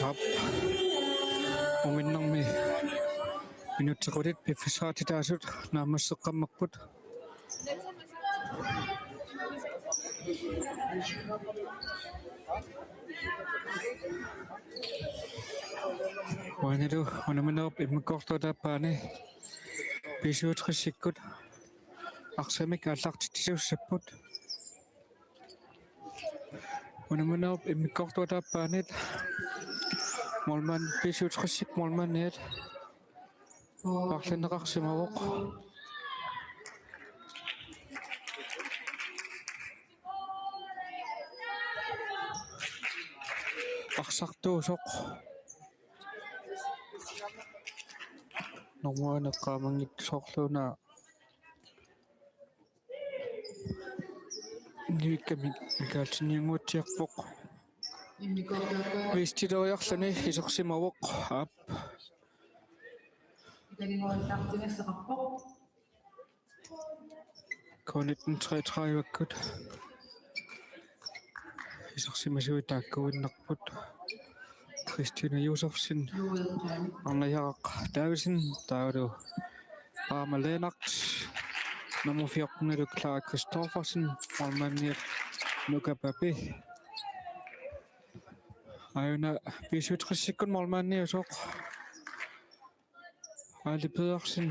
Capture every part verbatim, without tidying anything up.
Aap. Uminnarmi minutsit qulit piffissaqartitaasut naammasseqqammerput. Uanilu unamminerup immikkoortuata aappaani B syvogtresikkut arsamik aallartitsisussaapput. Unamminerup immikkoortuata aappaanit målmand, B syvogtresikkut målmandiat paarlanneqarsimavoq. Arsartuusoq. Normuaneq qaamanngisoorluuna Nivikka Mik-, Mikaelsenniannguatsiarpoq. Misilioriarluni isersimavoq. Aap. K nitten treogtredive-kkut isersimasuit taakkuinnarput. Christina Josefsen, Arne Jaraq Davidsen, taavalu Aama Lennert, nummer fjorten-ilu Clara Christoffersen, målmandiat Nuka Papi. Aajuna B syvogtresikkut målmandiusoq Aali Pedersen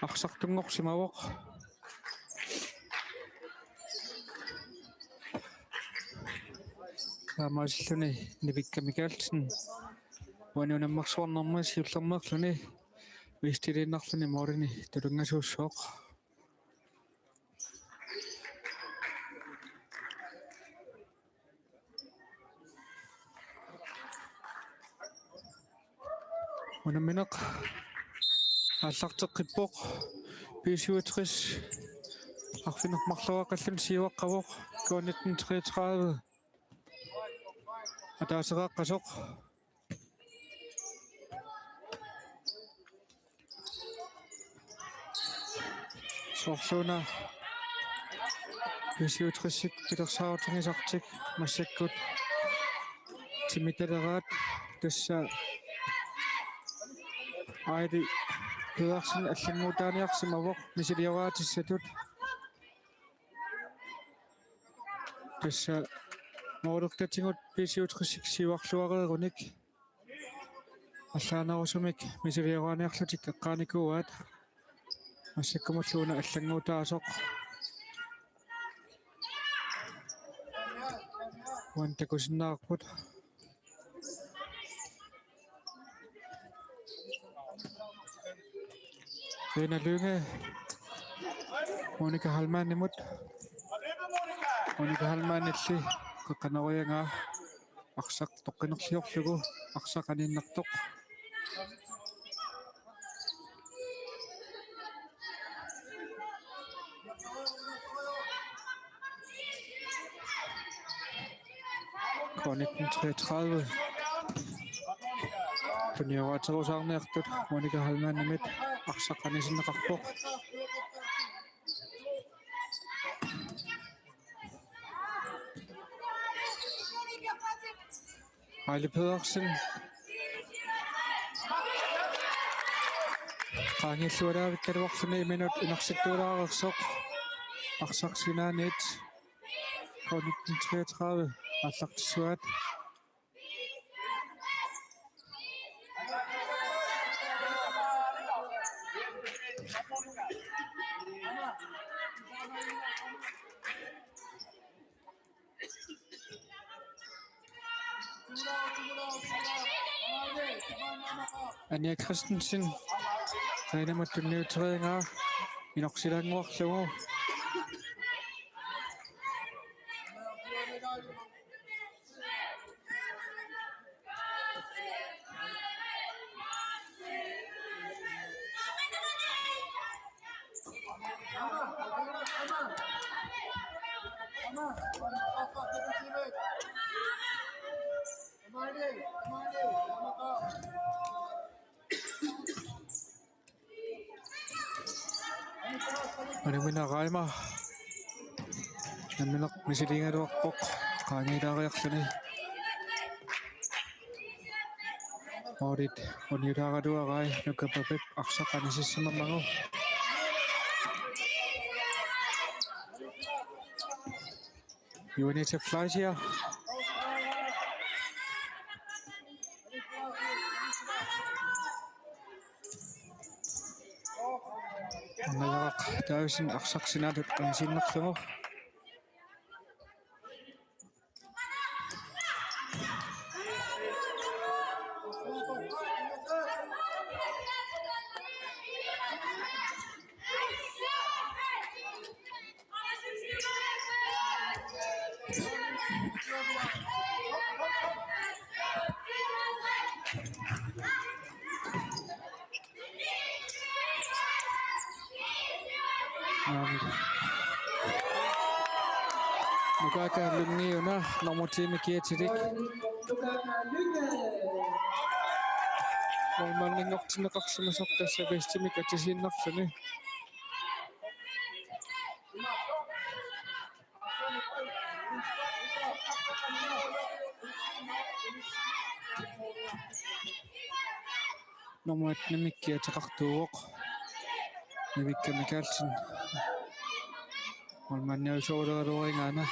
arsartunngorsimavoq. Taamaasilluni Nivikka Mikaelsen uani unammersuarnermi siullermeerluni mistiliinnarluni målini tulunngasuussooq. Unammineq aallarteqqippoq. B syvogtres arfineq-marloqaqalerluni siuaqqavoq. K nitten treogtredive ataaseqaqqasoq. Soorluuna B syvogtres pilersaarutigisartik massakkut timitalerpaat, tassa Aili Pedersen allannguutaaniarsimavoq misilioraatissatut. Tassa målertatigut B syvogtres siuarluareerunik allaanerusumik misilioraaniarlutik eqqaanikuuaat. Massakkumullu una allannguutaasoq. Uani takusinnaavarput. Lena Lynge Monika Heilmannimut. Monika Heilmannilli qeqqanoriagaa arsaq toqqinerliorlugu arsaq aniinnartoq. K nitten treogtredive tunioraaterusaarniartut Monika Heilmannimit arsaq aniisinneqarpoq. Aili Pedersen qaangiillualaavikkaluarluni minut inersittualaareersoq. Arsaq sinaaniit K nitten treogtredive aallartissuaat. Anja Christensen Renamut tunniuteriaraa inorsilaannguarlugu. Unammineq Raima nammineq misiliigaluarpoq qaangiilaariarluni. Målit uniulaaraluarai Nuka Papip arsaq anisissimammagu. Juanita Fleischer. Angajaraq Davidsen arsaq sinaattut anisiinnarlugu. Aamma. Nukaaka Lynge una nummer ti-mik kiatilik. Målmandinngoqtinneqarsimasoq tassa vestimik atusiinnarluni. Nummer et-imik kiateqartuuvoq Rebekka Mikaelsen. Målmandiusooruleraluarigaana.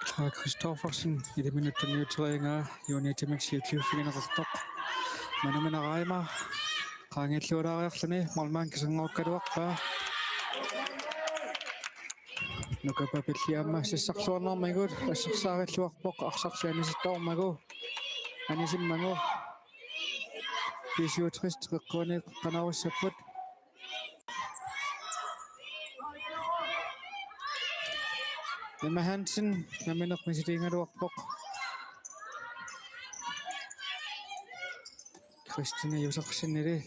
Clara Christoffersen, elleve minutsit niuteriagaa, Juanita-mik siulliuffigineqartoq. Manumina Reimer, qaangiillualaariarluni, målmand kiserngoruukkaluarpaa. Nuka Papilli aamma sassarluarnermigut assersaarilluarpoq arsarli anisittoormagu. Anisimmagu. B syvogtres teqeqquani qeqqanoorissapput. Emma Hansen nammineq misiliigaluarpoq. Christina Josefsenili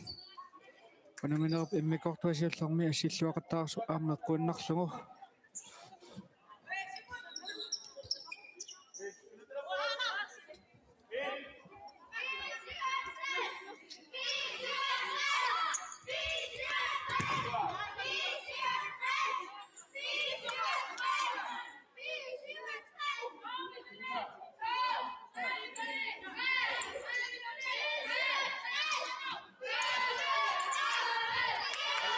unamminerup immikkoortua siullermi assilluaqattaartoq aamma eqquinnarlugu.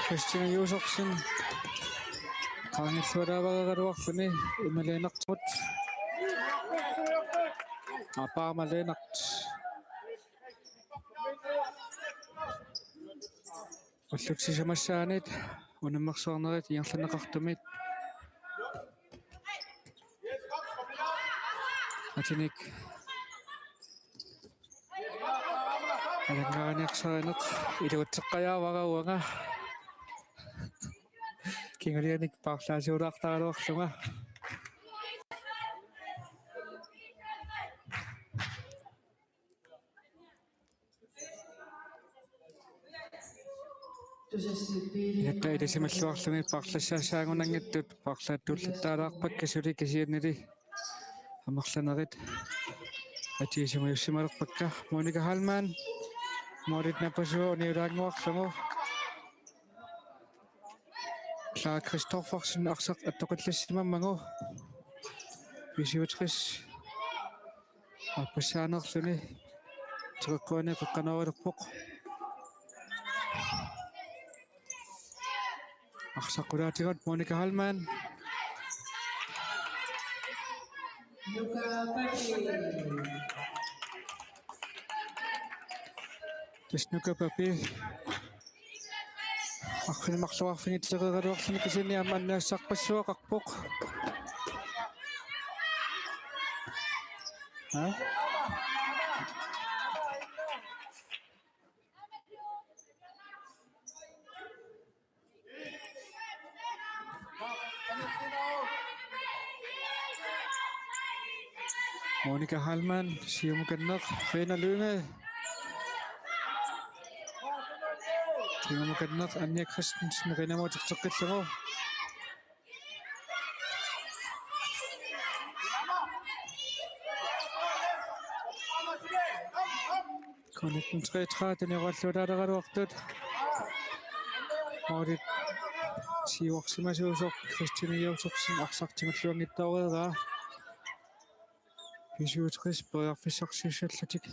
Christina Josefsen. Qaangiillualaaraluarluni Emma Lennert. Aappaama Lennert. Ullut sisamassaanniit unammersuarnerit ingerlanneqartumik atunik alanngaaniarsarineq iluatseqqajaavara uanga. Kingullianik paarlaasiulaartaraluarlunga. Inatta ilisimalluarlugit paarlassaassaagunanngitsut paarlaattuullattaalaarpakka suli, kisiannili amerlanerit atuisumajussimalereerpakka. Monica Heilmann, målit nappasua uniulaannguarlugu. Clara Christoffersen arsaq attoqqillassimammagu. B syvogtres aappassaanerluni teqeqquani qeqqanoorilerpoq. Arsaq qulaatigut Monica Heilmann. Tassa Nuka Papi arfineq-marluk arfineq-teqeeraluarluni kisianni aamma annaasarpassuaqarpoq. Ha? Monica Heilmann, siumukanneq, Rena Lynge. Kingumut kanneq Anja Christensen qinnamut uterteqqillugu. K nitten treogtredive tunioraluaraluartut. Målit siuarsimasuusoq Christine Josefsen arsaq tigulluanngitsoorpaa. B syvogtres periarfissarsiussallutik.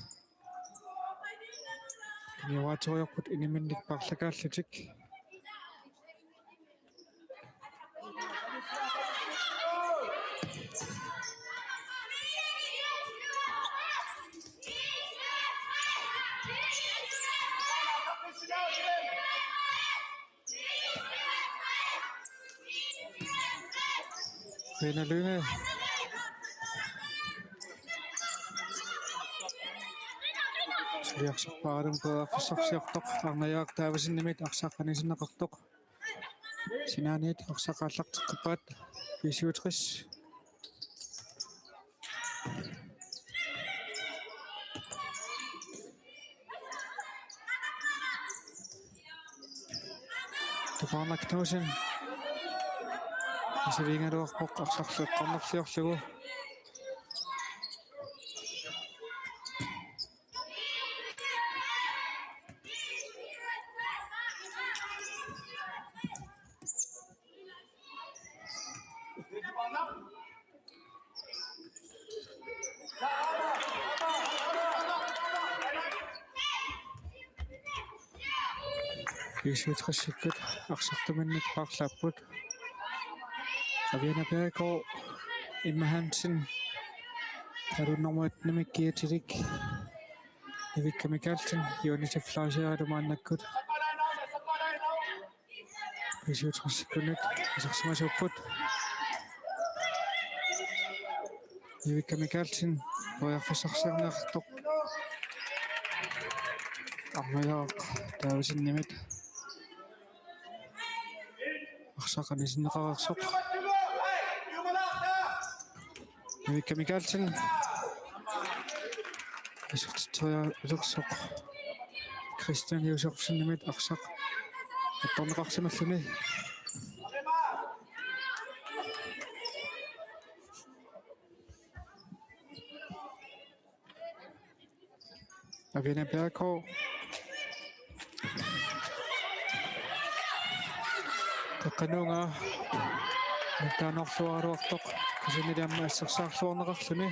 Tunioraatigut iniminnik paarlakaallutik. Karina Lynge. Suliassarpaa aamma periarfissarsiortoq Arnajaaq Davidsenimit arsaq anisinneqartoq. Sinaaniit arsaq aallarteqqippaat B syvogtres. Tupaarnak Knudsen. Misiliigaluarpoq arsarlu eqqornerliorlugu. B syvogtresikkut arsartuminnik paarlaapput. Aviana Bjerregaard, Emma Hansen, taavalu nummer et-imik kiatilik Ivika Mikaelsen, Jonise Fleischer maannakkut. B syvogtresikkut isersimasuupput. Ivika Mikaelsen, periarfissarsiorniartoq. Arnajaaq Davidsenimit arsaq anisinneqareersoq. Ivika Mikaelsen. Isertitserialersoq. Christine Josefsenimit arsaq attorneqarsimalluni. Aviana Bjerregaard. Qeqqanuunga nuttaanorluaraluartoq. Kisiannili aamma assersaarluarneqarluni.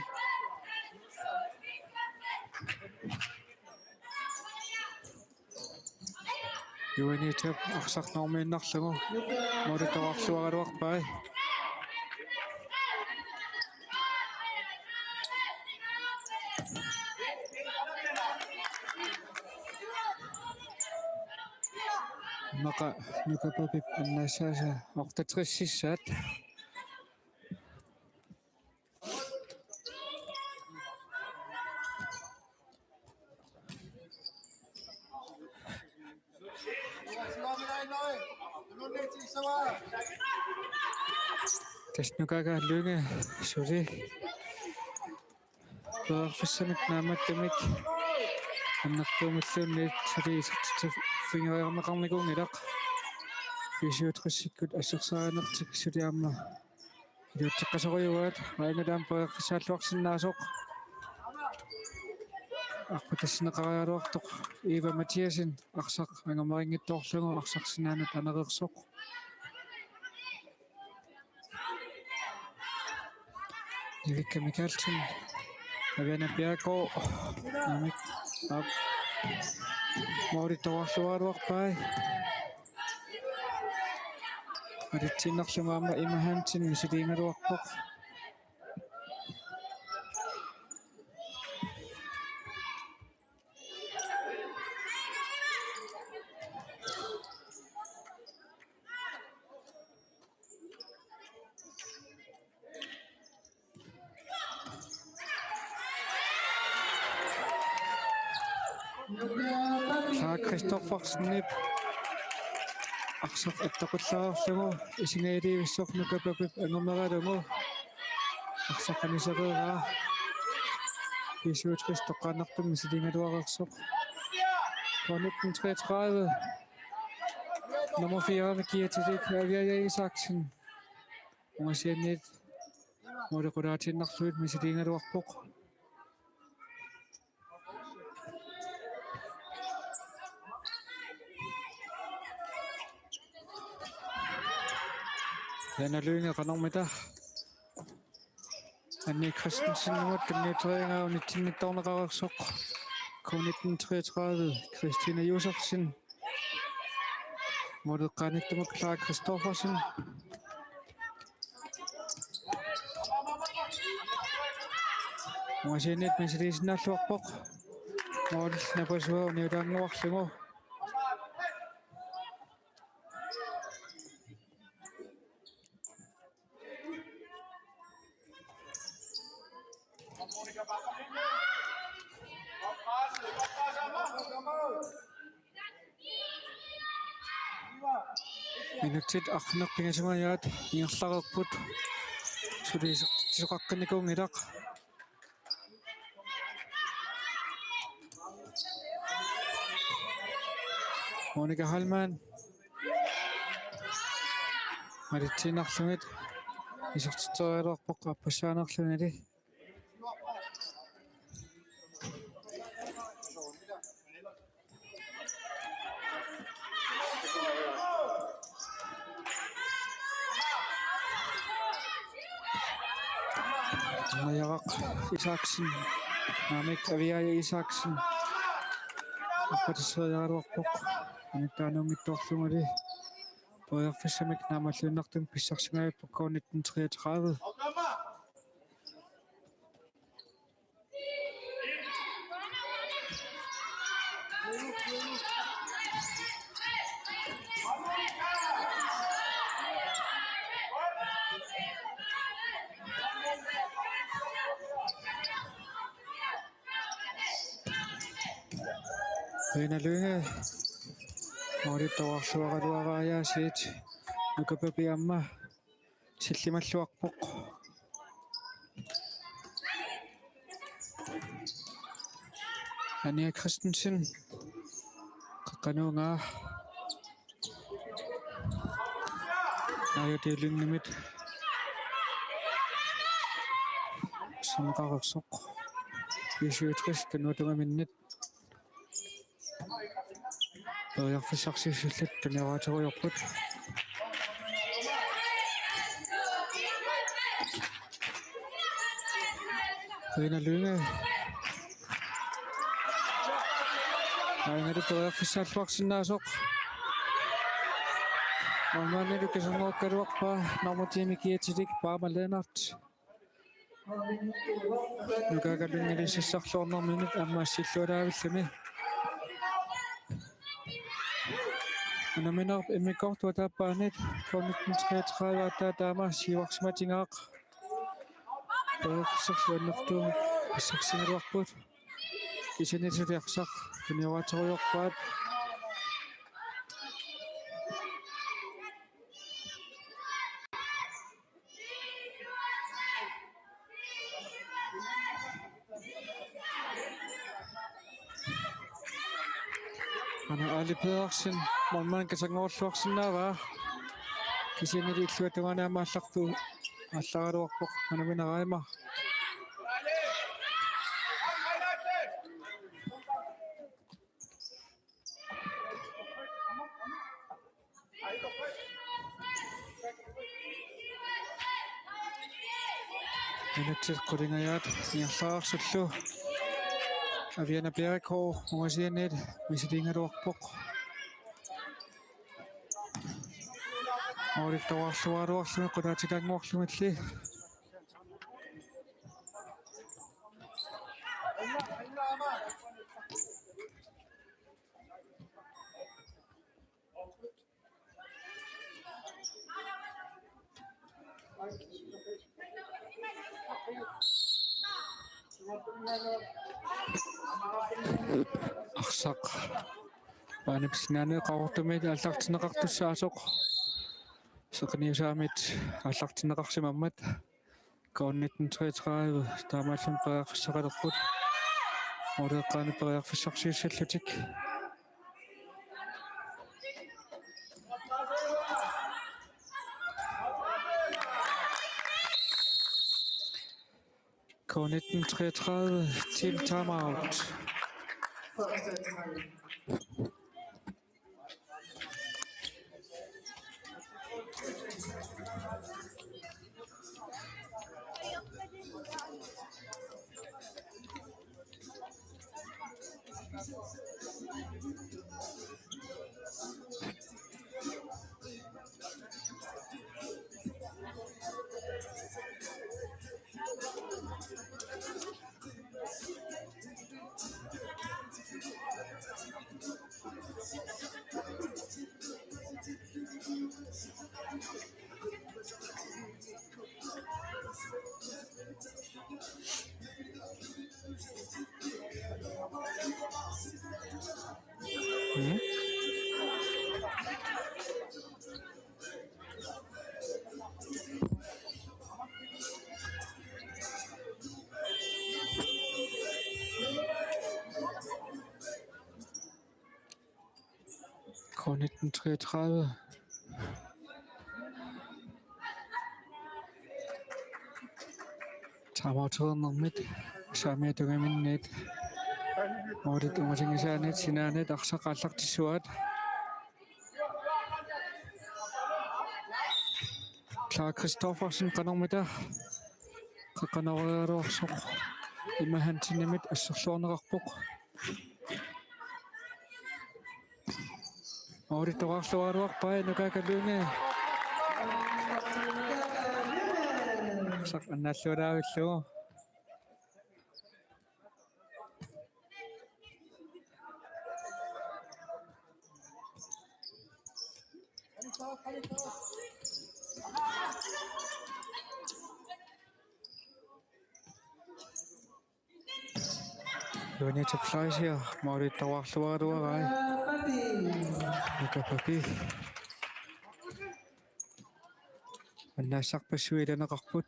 Juanitap arsaq normiinnarlugu. Målittoorluaraluarpai. Immaqa Nuka Pepip annaassaasa otteogtres sissaat. Tassa Nuka Lynge suli periarfissamik naammattumik annertuumilluunniit suli isertitsiffigereerneqarnikuunngilaq. B syvogtresikkut assersaarinertik suli aamma iluatseqqasorujuugaat, aajuna aamma periarfissaalluarsinnaasoq. Aqqutissinneqaraluartoq Eva Mathiassen arsaq angumerinngitsoorlugu arsaq sinaanut anereersoq. Ivika Mikaelsen, Aviana Bjerregaard, namik, aap, målittoorluaraluarpai. Alitsiinnarlugu aamma Emma Hansen misiliigaluarpoq. Clara Christoffersenip arsaq attoqqilaarlugu isigailivissoq Nuka Pepip angumeralugu arsaq anisereeraa. B syvogtres toqqaannartumik misiliigaluareersoq. K nitten treogtredive. Nummer fire, Mikiatsilik, Aviaja Isaksen. Ungasianiit måli qulaatiinnarlugu misiliigaluarpoq. Lena Lynge qanormita. Anni Christensenimut tunniuteriaraa unitsinnittoorneqareersoq. K nitten treogtredive, Christina Josefsen. Måleqqaanittumut Clara Christoffersen. Ungasianiit misiliisinnaalluarpoq. Måli napasua uniutaannguarlugu. Minutsit arfineq-pingasungajaat ingerlareerput. Suli isertitsisoqaqqinnikuunngilaq. Monika Heilmann. Malitsiinnarlugit isertitseriaraluarpoq aappassaanerlunili. Najaq Isaksen. Naamik, Aviaja Isaksen. Aappasseriaraluarpoq. Anittaanuunngitsoorluguli. Periarfissamik naammalluinnartumik pissarsingajappoq K nitten treogtredive. Lena Lynge. Målip toorluaraluaraasiit. Nukappiaq aamma sillimalluarpoq. Anja Christensen. Qaqqanuunga. Aja Dyrlingimit. Samaqareersoq. B syvogtres, Kanutungaminnit. Periarfissarsiuussat tunnioraaterujoorput. Lena Lynge. Aajuna periarfissaalluarsinnaasoq. Målmandilu kisanngorugaluarpaa nummer ti Mikiatsilik Paama Lennert. Nukaakka Lynge ilisissarluarnerminut aamma assillualaavilluni. Unamminerup immikkoortuata aappaanit K nitten treogtredive aatsaat taama siuarsimatigaaq. Periarfissarsiornertut pissarsigaluarput. Kisianni suli arsaq tunnioraaterujoorpaat. Aana Ali Pedersen, målmand kisanngorujoorsinnaavaa. Kisiannili illuatungaani aamma aallartut aallaraluarpoq, unammineq aamma. Minutsit qulingajaat ingerlareersullu. Aviana Bjerregaard ungasianiit misiliigaluarpoq. Målip toorluaraluarluni qulaatitaannguarlugilli. Arsaq maanip sinaani Qaqortumi aallartinneqartussaasoq. Seqinniusaammik aallartinneqarsimammat. K nitten treogtredive, taamaalluni periarfissaqalerput. Måleqqaani periarfissarsiussallutik. K nitten treogtredive, team timeout. K nitten treogtredive. Timeout-ernermit saamiata tungaminniit. Målit ungasingisaanit sinaanit arsaq aallartissuaat. Clara Christoffersen qanormita qeqqanoreeruarsoq. Emma Hansenimit asserluarneqarpoq. Målit toqqarluaraluarpaa Nuka Lynge. Arsaq annaalluaraavillugu. Juanita Fleischer, målit toqqarluaraluarai. Nuka Papi. Annaassarpassuit ilaneqarput.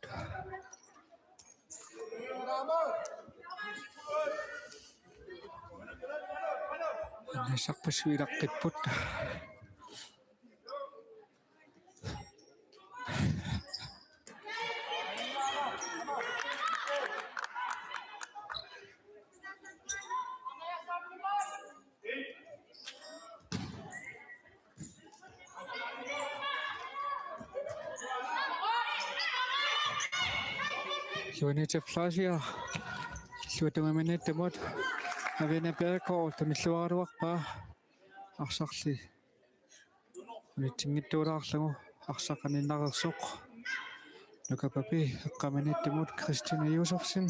Annaassarpassuit ilaqqipput. Juanita Fleischer. Illuatungaminittumut. Avina Bjerregaard tamilluaraluarpaa. Arsarli unitsinngitsuulaarlugu arsaq aninnareersoq. Nuka Papi eqqaminittumut Christine Josefsen.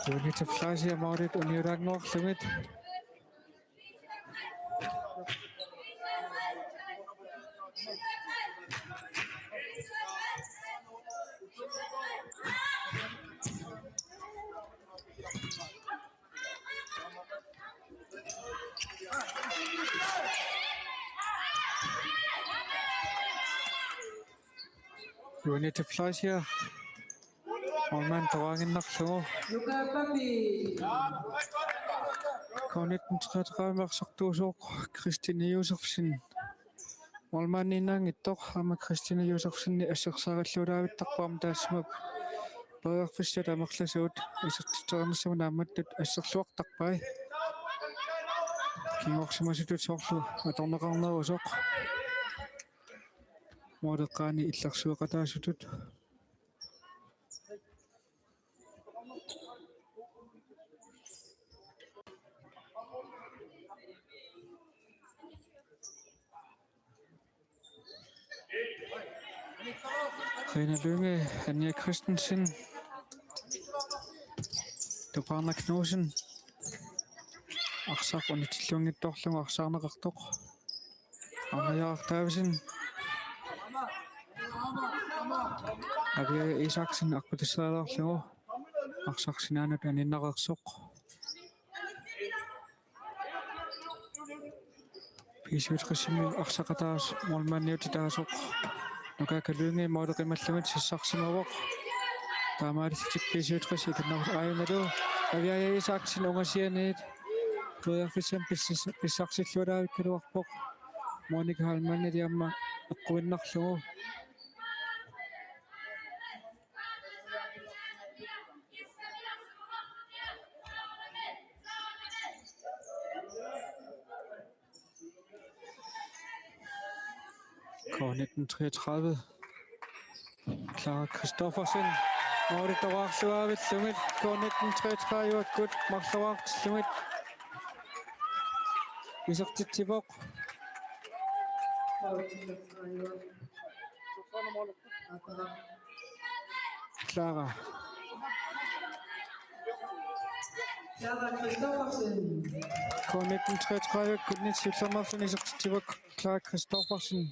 Juanita Fleischer målit uniulaannguarlugit. Juanita Fleischer. Målmand toqqaannarlugu. K nitten treogtredive arsartuusoq Christine Josefsen. Målmandiinnaanngitsoq aamma Christine Josefsen assersaarallualaavittarpoq aamma taassuma periarfissat amerlasuut isertitserinissamut naammattut asserluartarpai. Kinguarsimasutut soorlu atorneqarnerusoq. Måleqqaani illersueqataasutut. Karina Lynge, Anja Christensen, Tupaarna Knudsen, arsaq unitsilluanngitsoorlugu arsaarneqartoq. Arnajaaq Davidsen. Aviaja Isaksen aqqutissilaarlugu. Arsaq sinaanut aninnareersoq. B syvogtres-imi arsaq ataaseq målmandiutitaasoq. Nuka Lynge måli qimallugit sassarsimavoq. Taamaalillutik B syvogtres ikinnerus aajunalu. Aviaja Isaksen ungasianiit. Periarfissamik pissas-, pissarsillualaavikkaluarpoq. Monika Heilmann aamma eqquinnarlugu. K nitten treogtredive. Clara Christoffersen. Måli toqqarluarlugit K nitten treogtredive-kkut marloraartillugit isertitsivoq. Clara. Clara Christoffersen. K nitten treogtredive-kkunni siullermeerluni isertitsivoq Clara Christoffersen.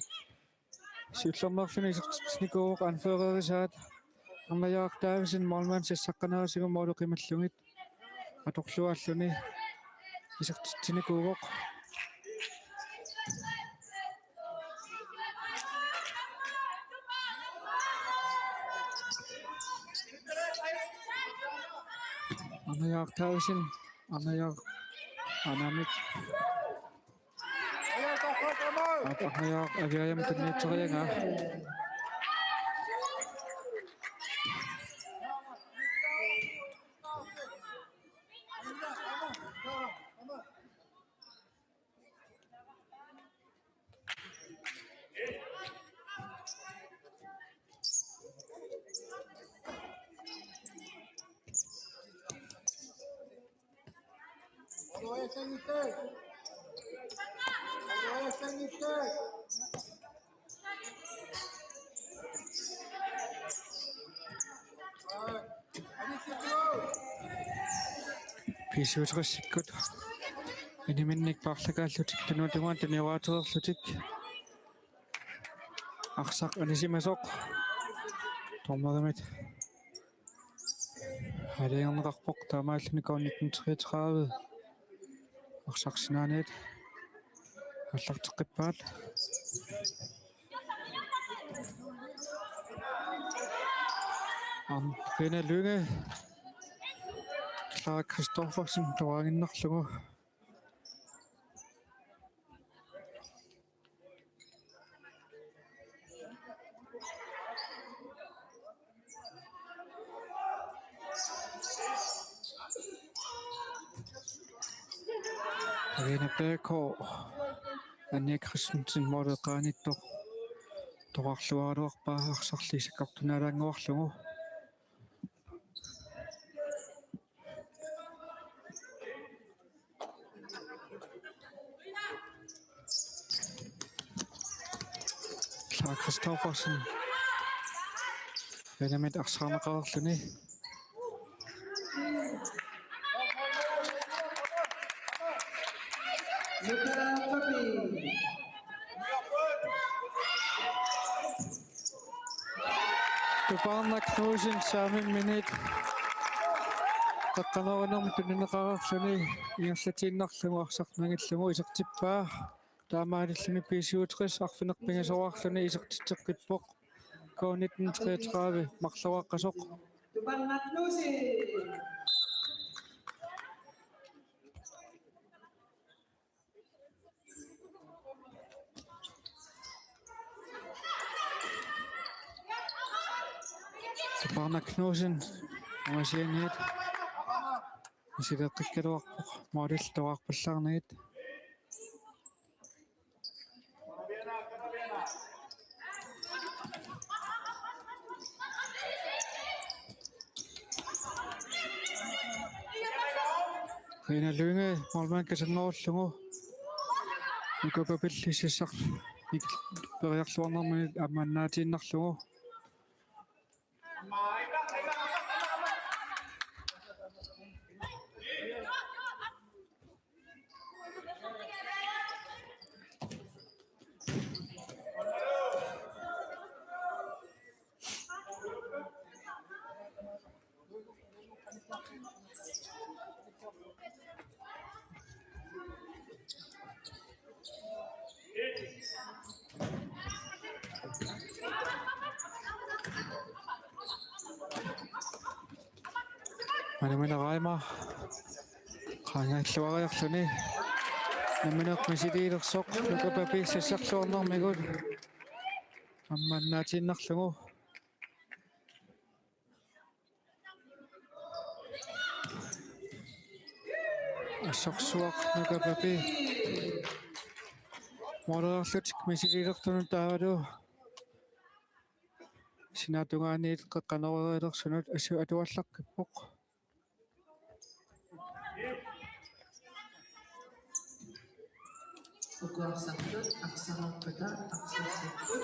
Siullermeerluni isertitsinikuuvoq anførerisaat Arnajaaq Davidsen, målmand, sassarnerisigut måli qimallugit atorluarluni isertitsinikuuvoq. Arnajaaq Davidsen, Arnajaaq Anamik. Aap, Arnajaaq aviaajamut tunniuteriaraa. B syvogtresikkut iniminnik paarlakaallutik tunuatungaani tunioraatsereerlutik arsaq anisimasoq dommerimit aalajangerneqarpoq, taamaalilluni K nitten treogtredive arsaq sinaaniit aallarteqqippaat. Karina Lynge, Clara Christoffersen atuarinnarlugu. Karina Bjerregaard, Anja Christensen, måli qaanittoq toqqarluaraluarpaa arsarli sakkortunaalaannguarlugu. Clara Christoffersen. Venamit arsaarneqareerluni. Tupaarnaq Knudsen saamimminit qaqqanoorunermi tunineqareerluni ingerlatiinnarlugu arsaq nangillugu isertippaa. Taamaalilluni B syvogtres arfineq-pingasoraarluni isertitseqqippoq. K nitten treogtredive marloraqqasoq. Tupaarnaq Knudsen. Tupaarnaq Knudsen, angasianiit isileqqikkaluarpoq, målillu toqqarpallaarnagit. Karina Lynge, målmand, kasanngorlugu. Nuka Papilli sassarnik periarluarnermini aamma annaatiinnarlugu. Manumina Raima qaangiilluariarluni. Nammineq misiliilersoq, Nuka Papi sassarluarnermigut aamma annaatiinnarlugu. Assorsuaq Nuka Papi. Måleriarlutik Misililertunut taavalu sinaata tungaaniit qeqqanoreerilersunut assut atuallaqqippoq. Uku arsartut, arsararpata, arsarsipput.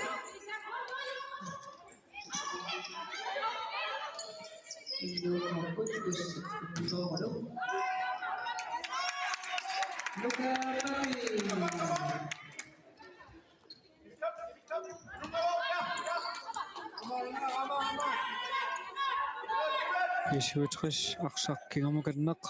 Illuukuupput, kussut, illuukuupput. Nuka Papi. B syvogtres arsaq kingamukanneq.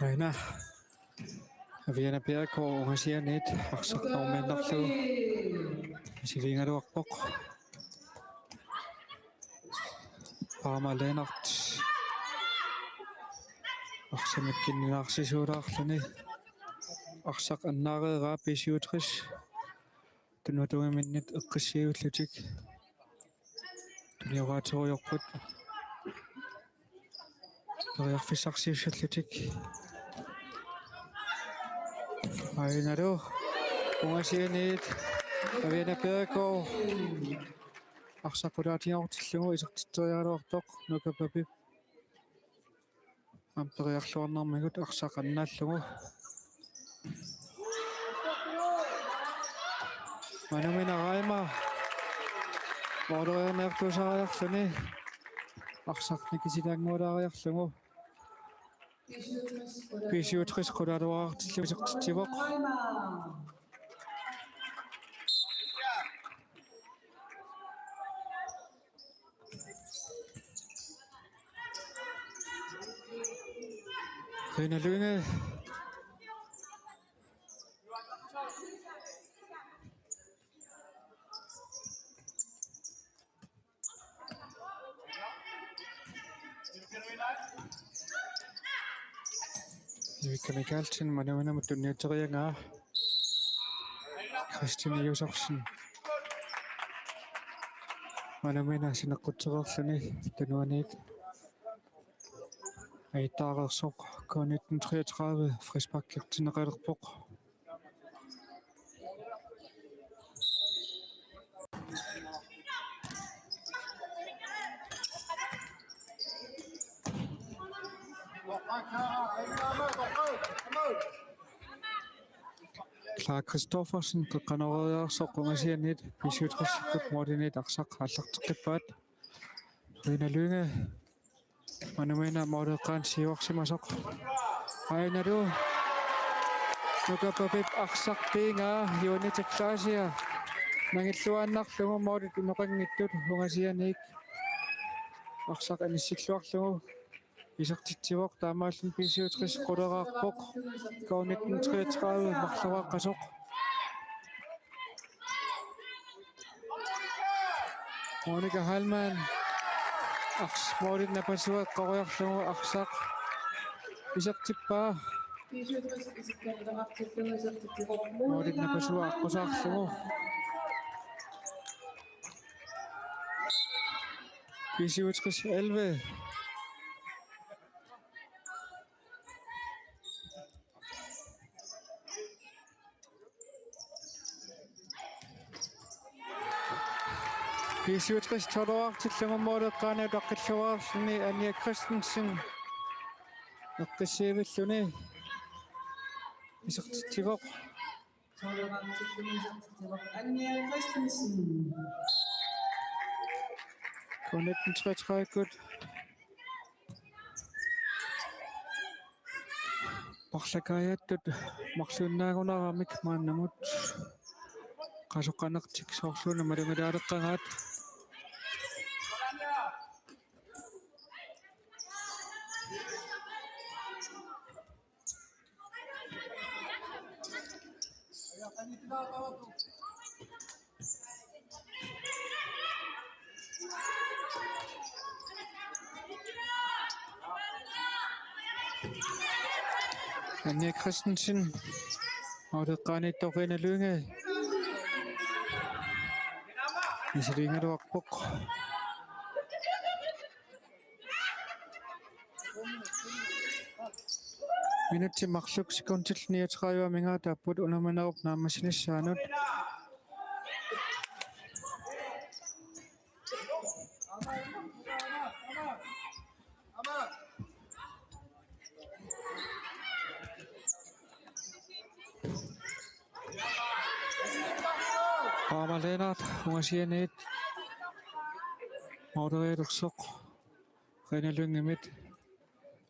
Aana. Aviana Bjerregaard ungasianiit arsaq normiinnarlugu misiliigaluarpoq. Paama Lennert. Arsamik kingunaarsisuulaarluni. Arsaq annaareeraa B syvogtres. Tunuatungiminnit eqqissiivillutik. Tunioraatirujoorput. Periarfissarsiussallutik. Ainalu. Ungasianiit. Aviana Bjerregaard. Arsaq qulaatigoortillugu isertitseriaraluartoq Nuka Papip. Aamma periarluarnermigut arsaq annaallugu. Manumina Raima. Måleriarniartuusariarluni. Arsaq nikisilaannguulaariarlugu. B syvogtres qulaaluartillugu isertitsivoq. Karina Lynge. Erika Mikaelsen, manuminamut tunniuteriaraa. Christine Josefsen. Manumina sineqqutsereerluni tunuaniit. Aitaareersoq K nitten treogtredive frisparkertinneqalerpoq. Clara Christoffersen qeqqanoreeriarsoq ungasianiit B syvogtresikkut målimiit arsaq aallarteqqippaat. Karina Lynge. Manumina måleqqaanut siuarsimasoq. Ainalu. Nuka Papip arsaq piigaa Juunitip Klaasia. Nangilluaannarlugu målit unoqanngitsut ungasianiit. Arsaq inissilluarlugu. Isertitsivoq taamaalilluni B syvogtres quleraarpoq. K nitten treogtredive marloriaqqasoq. Monika Heilmann. Ars-, målit napasua eqqoriarlugu arsaq isertippaa. Målit napasua aqqusaarlugu. B syvogtres elleve. B syvogtres tolveriartillugu måleqqaanut utaqqilluarluni Anja Christensen. Eqqissiivilluni. Isertitsivoq. Anja Christensen. K nitten treogtredive. Parlakajattut marluinnaagunaaramik maannamut. Qasoqqanertik soorluuna malugilaaleqqagaat. Anja Christensen. Aaleqqaaniittoq Karina Lynge. Misiliigaluarpoq. Minutsit marluk sekundit niogtredive amigaataapput unamminerup naammassinissaanut. Qaama Lennert ungasianiit målerialersoq Karina Lyngemit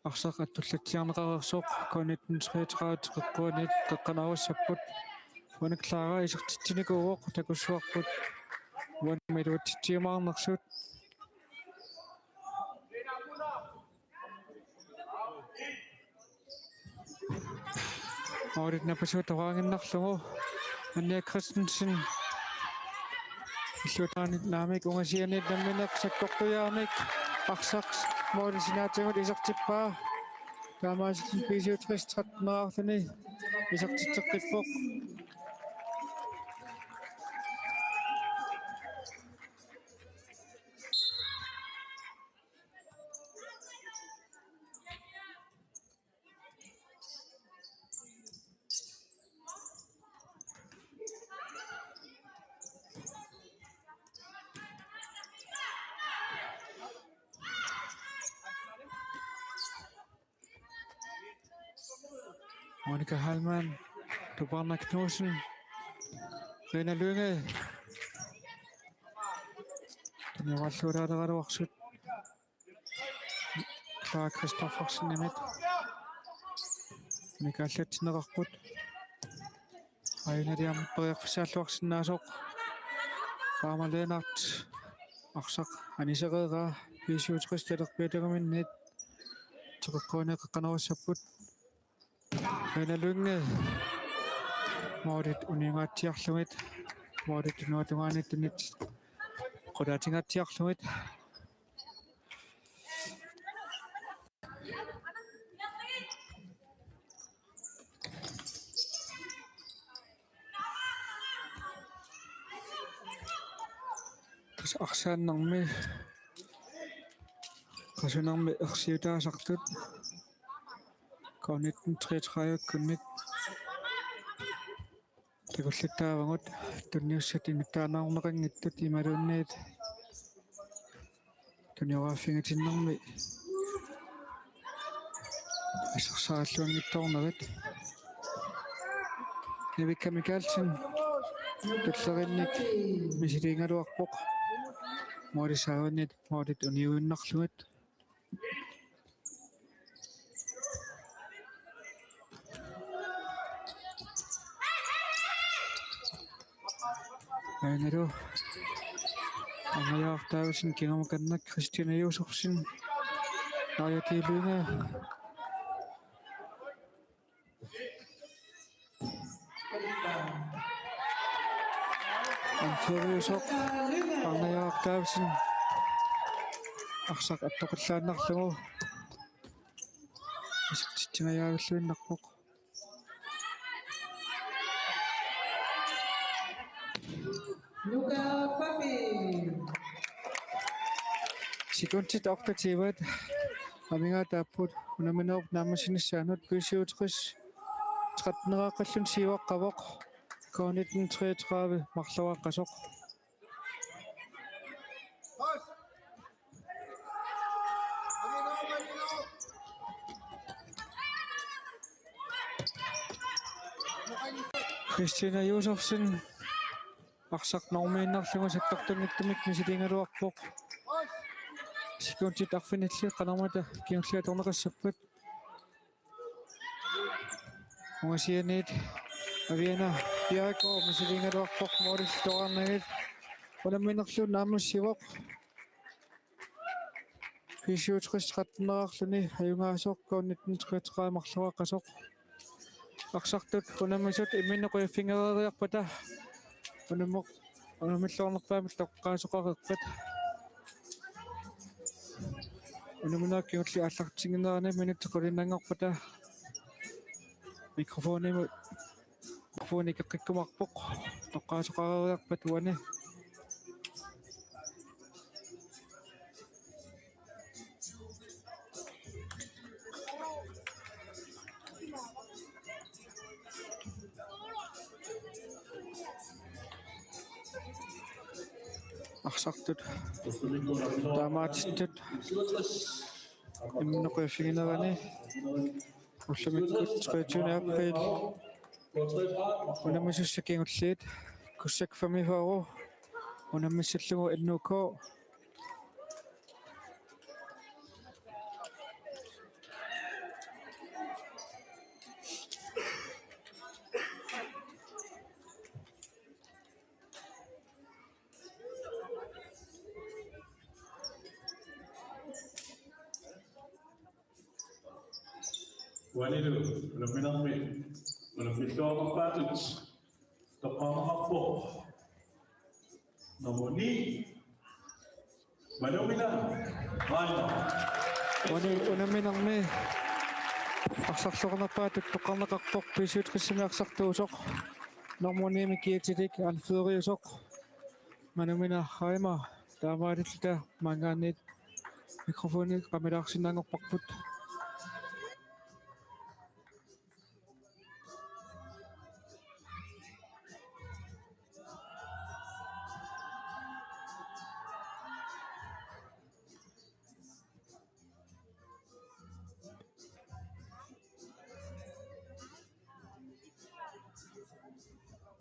arsaq attullatsiarneqareersoq. K nitten treogtredive teqeqquaniit qeqqanoorassapput. Uani Clara isertitsinikuuvoq, takussuarput uani iluatsitsiumaarnersut. Målit napasuut toqaaginnarlugu Anja Christensen. Illuataani naamik ungasianiit nammineq sakkortujaarnik arsaq måli sinaatigut isertippaa. Taamaalilluni B syvogtres tretten-eraarluni isertitseqqippoq. Monika Heilmann, Tupaarnaq Knudsen, Karina Lynge. Tunniugalluulaaleqaluarsut. Clara Christoffersenimit. Unikaallatsinneqarput. Aajuna aamma periarfissaalluarsinnaasoq. Qaama Lennert arsaq anisereeraa B syvogtres talerpiataguminniit teqeqquaniit qeqqanoorassapput. Karina Lynge målit uniungaatsiarlugit, målit tunuatungaaniittunit qulaatingaatsiarlugit. Tassa arsaannermi qasunermi ersiutaasartut K nitten treogtredive-kkunnit takullattaavagut tunniussat inuttaarneqanngitsut imaluunniit tunioraaffigitinnarmi assersuutigaluarnikuugatta. Nivikka Mikaelsen tulleriinnik misiliigaluarpoq. Målip saavanniit målit uniuinnarlugit. Aajuna Arnajaaq Davidsen kingumut kannak Christina Josefsen. Aajuna Lynge. Anføreriusoq Arnajaaq Davidsen arsaq attoqallaannarlugu isertitsingajaavilluinnarpoq. Nuka Papi. Sekundit otteogtyve amigaataapput unamminerup naammassinissaanut. B syvogtres tretten-eraaqqalluni siuaqqavoq. K nitten treogtredive marloriaqqasoq. Christina Josefsen arsaq normiinnarlugu sakkortunngitsumik misiliigaluarpoq. Sekundit arfinillit qanormita kingulliit atorneqassappat. Ungasianiit Aviana Bjerregaard misiliigaluarpoq målillu toqqarnagit. Unamminerlu naammassivoq. B syvogtres tretten-eraaqqalluni ajugaasoq K nitten treogtredive marloriaqqasoq. Arsartut unammisut imminnut qujaffigereeriarpata unammu-, unammilluarnerpaamik toqqaasoqareerpat. Unamminerup kingulleq aallartinnginnerani minutsit qulinnanngorpata Mikrofonimut. Mikrofoni ikeqqikkumaarpoq. Toqqaasoqareeriarpat uani. Arsartut. Taamaatittut. Imminut qiviaffiginerani. Ullumikkut treogtyvende april. Unammisussat kingulliit. Kussak femogfyrre. Unammissallugu N O K. Uanilu unamminermi unammilluarnerpaatut toqqaannarpoq nummer ni, Manumina Reimer. Uani unamminermi arsarluarnerpaatut toqqarneqarpoq B syvogtresimi arsartuusoq, nummer ni-mik kiatilik anføreriusoq. Manumina Reimer, taamaalilluta maanngaanniit mikrofoni qamilaarsinnaanngorparput.